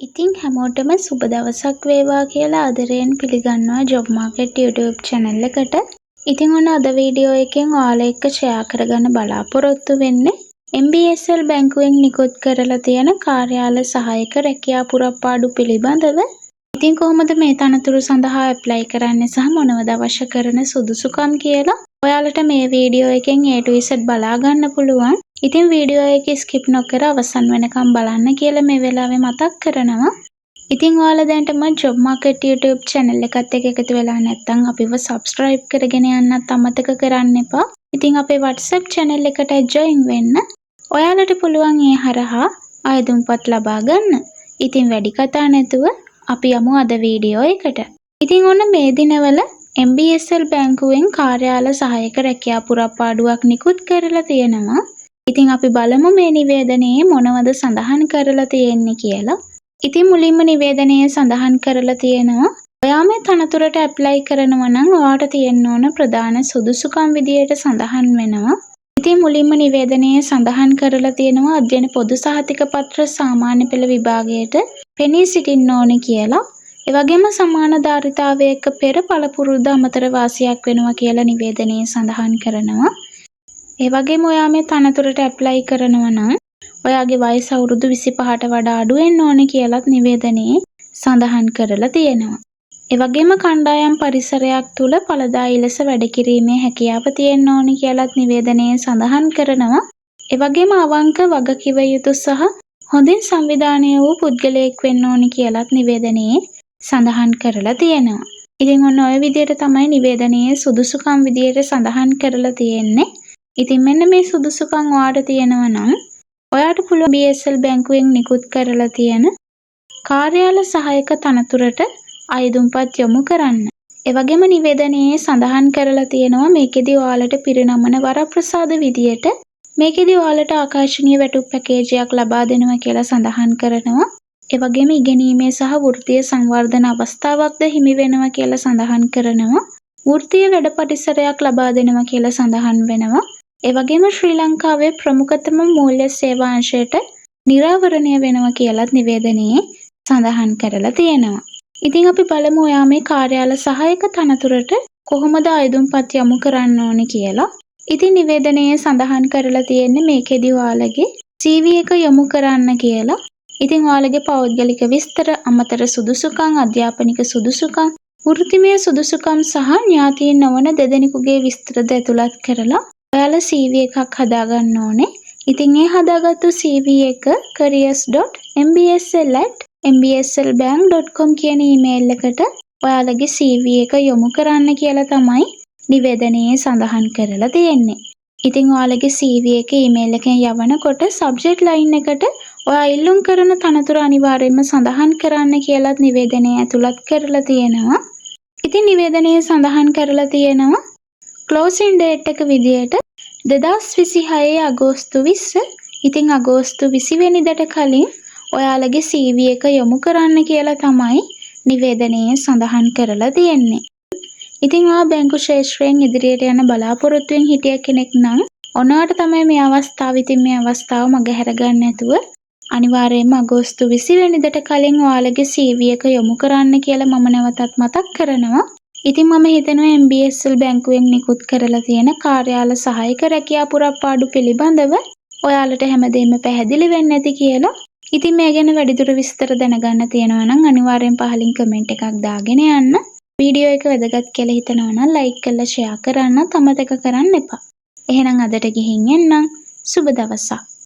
ඉතින් හැමෝටම සුබ දවසක් වේවා කියලා ආදරයෙන් පිළිගන්නවා ජොබ් මාකට් YouTube channel එකට. ඉතින් ඔන්න අද වීඩියෝ එකෙන් ඔයාලා එක්ක ෂෙයා කරගන්න බලාපොරොත්තු වෙන්නේ MBSL බැංකුවෙන් නිකුත් කරලා තියෙන කාර්යාල සහායක රැකියා පුරප්පාඩු පිළිබඳව. ඉතින් කොහොමද මේ තනතුරු සඳහා ඇප්ලයි කරන්නේ සහ මොනවද අවශ්‍ය කරන සුදුසුකම් කියලා ඔයාලට මේ වීඩියෝ එකෙන් A to Z බලා ගන්න පුළුවන්. ඉතින් වීඩියෝ එක ස්කිප් නොකර අවසන් වෙනකම් බලන්න කියලා මේ වෙලාවේ මතක් කරනවා. ඉතින් ඔයාලා දැනටම ජොබ් මාකට් YouTube channel එකත් එක්ක එකතු වෙලා නැත්නම් අපිව subscribe කරගෙන යන්නත් අමතක කරන්න එපා. ඉතින් අපේ WhatsApp channel එකට join වෙන්න. ඔයාලට පුළුවන් ඒ හරහා අයදුම්පත් ලබා ගන්න. ඉතින් වැඩි කතා නැතුව අපි යමු අද වීඩියෝ එකට. ඉතින් ඔන්න මේ දිනවල MBSL බැංකුවෙන් කාර්යාල සහායක රැකියා පුරප්පාඩුවක් නිකුත් කරලා තියෙනවා. ඉතින් අපි බලමු මේ නිවේදනයේ මොනවද සඳහන් කරලා තියෙන්නේ කියලා. ඉතින් මුලින්ම නිවේදනයේ සඳහන් කරලා තියෙනවා, ඔයා මේ තනතුරට ඇප්ලයි කරනවා නම් ඔයාට තියෙන්න ඕන ප්‍රධාන සුදුසුකම් විදියට සඳහන් වෙනවා. ඉතින් මුලින්ම නිවේදනයේ සඳහන් කරලා තියෙනවා අධ්‍යයන පොදු සහතික පත්‍ර සාමාන්‍ය පෙළ විභාගයට පෙනී සිටින්න ඕනේ කියලා. ඒ වගේම සමාන ධාරිතාවයක පෙර පළපුරුද්ද අමතර වාසියක් වෙනවා කියලා නිවේදනයේ සඳහන් කරනවා. ඒ වගේම ඔයා මේ තනතුරට ඇප්ලයි කරනවා නම් ඔයාගේ වයස අවුරුදු 25ට වඩා අඩු වෙන්න ඕනේ කියලත් නිවේදනයේ සඳහන් කරලා තියෙනවා. ඒ වගේම කණ්ඩායම් පරිසරයක් තුළ ඵලදායී ලෙස වැඩ කිරීමේ හැකියාව තියෙන්න ඕනේ කියලත් නිවේදනයේ සඳහන් කරනවා. ඒ වගේම අවංක, වගකිව යුතු සහ හොඳින් සංවිධානය වූ පුද්ගලයෙක් වෙන්න ඕනේ කියලත් නිවේදනයේ සඳහන් කරලා තියෙනවා. ඉතින් ඔන්න ඔය විදිහට තමයි නිවේදනයේ සුදුසුකම් විදිහට සඳහන් කරලා තියෙන්නේ. ඉතින් මෙන්න මේ සුදුසුකම් ඔයාට තියෙනවා නම් ඔයාට පුළුවන් MBSL බැංකුවෙන් නිකුත් කරලා තියෙන කාර්යාල සහායක තනතුරට අයදුම්පත් යොමු කරන්න. ඒ වගේම නිවේදනයේ සඳහන් කරලා තියෙනවා මේකෙදි ඔයාලට පිරිනමන වරප්‍රසාද විදියට මේකෙදි ඔයාලට ආකර්ෂණීය වැටුප් පැකේජයක් ලබා දෙනවා කියලා සඳහන් කරනවා. ඒ වගේම ඉගෙනීමේ සහ වෘත්තීය සංවර්ධන අවස්ථාවක්ද හිමි වෙනවා කියලා සඳහන් කරනවා. වෘත්තීය වැඩ පරිසරයක් ලබා දෙනවා කියලා සඳහන් වෙනවා. ඒ වගේම ශ්‍රී ලංකාවේ ප්‍රමුඛතම මූල්‍ය සේවා අංශයට නිරාවරණය වෙනවා කියලත් නිවේදනයේ සඳහන් කරලා තියෙනවා. ඉතින් අපි බලමු ඔයා මේ කාර්යාල සහායක තනතුරට කොහොමද අයදුම්පත් යොමු කරන්න ඕනේ කියලා. ඉතින් නිවේදනයේ සඳහන් කරලා තියෙන්නේ මේකෙදි ඔයාලගේ CV එක යොමු කරන්න කියලා. ඉතින් ඔයාලගේ පෞද්ගලික විස්තර, අමතර සුදුසුකම්, අධ්‍යාපනික සුදුසුකම්, වෘත්තිමය සුදුසුකම් සහ ඥාතීන් නොවන දෙදෙනෙකුගේ විස්තරද ඇතුළත් කරලා ඔයාලා CV එකක් හදාගන්න ඕනේ. ඉතින් ඒ හදාගත්තු CV එක careers.mbsl@mbslbank.com කියන ඊමේල් එකට ඔයාලගේ CV එක යොමු කරන්න කියලා තමයි නිවේදනයේ සඳහන් කරලා තියෙන්නේ. ඉතින් ඔයාලගේ CV එක ඊමේල් එකෙන් යවනකොට සබ්ජෙක්ට් ලයින් එකට ඔයා ඉල්ලුම් කරන තනතුර අනිවාර්යයෙන්ම සඳහන් කරන්න කියලත් නිවේදනයේ ඇතුළත් කරලා තියෙනවා. ඉතින් නිවේදනයේ සඳහන් කරලා තියෙනවා ක්ලෝසින් ඩේට් එක විදියට 2026 අගෝස්තු 20. ඉතින් අගෝස්තු 20 වෙනිදාට කලින් ඔයාලගේ CV එක යොමු කරන්න කියලා තමයි නිවේදනයේ සඳහන් කරලා තියෙන්නේ. ඉතින් ඔයා බැංකු ක්ෂේත්‍රයෙන් ඉදිරියට යන බලාපොරොත්තුවෙන් හිටිය කෙනෙක් නම් ඔන්න ඔයාට තමයි මේ අවස්ථාව. ඉතින් මේ අවස්ථාව මගහැර ගන්න නැතුව අනිවාර්යයෙන්ම අගෝස්තු 20 වෙනිදාට කලින් ඔයාලගේ CV එක යොමු කරන්න කියලා මම නැවතත් මතක් කරනවා. ඉතින් මම හිතනවා MBSL බැංකුවෙන් නිකුත් කරලා තියෙන කාර්යාල සහායක රැකියා පුරප්පාඩු පිළිබඳව ඔයාලට හැමදේම පැහැදිලි වෙන්න ඇති කියලා. ඉතින් මේ ගැන වැඩිදුර විස්තර දැනගන්න තියෙනවා නම් අනිවාර්යෙන් පහලින් කමෙන්ට් එකක් දාගෙන යන්න. වීඩියෝ එක වැදගත් කියලා හිතනවා නම් ලයික් කරලා ෂෙයා කරන්නත් අමතක කරන්න එපා. එහෙනම් අදට ගිහින් එන්නම්. සුබ දවසක්.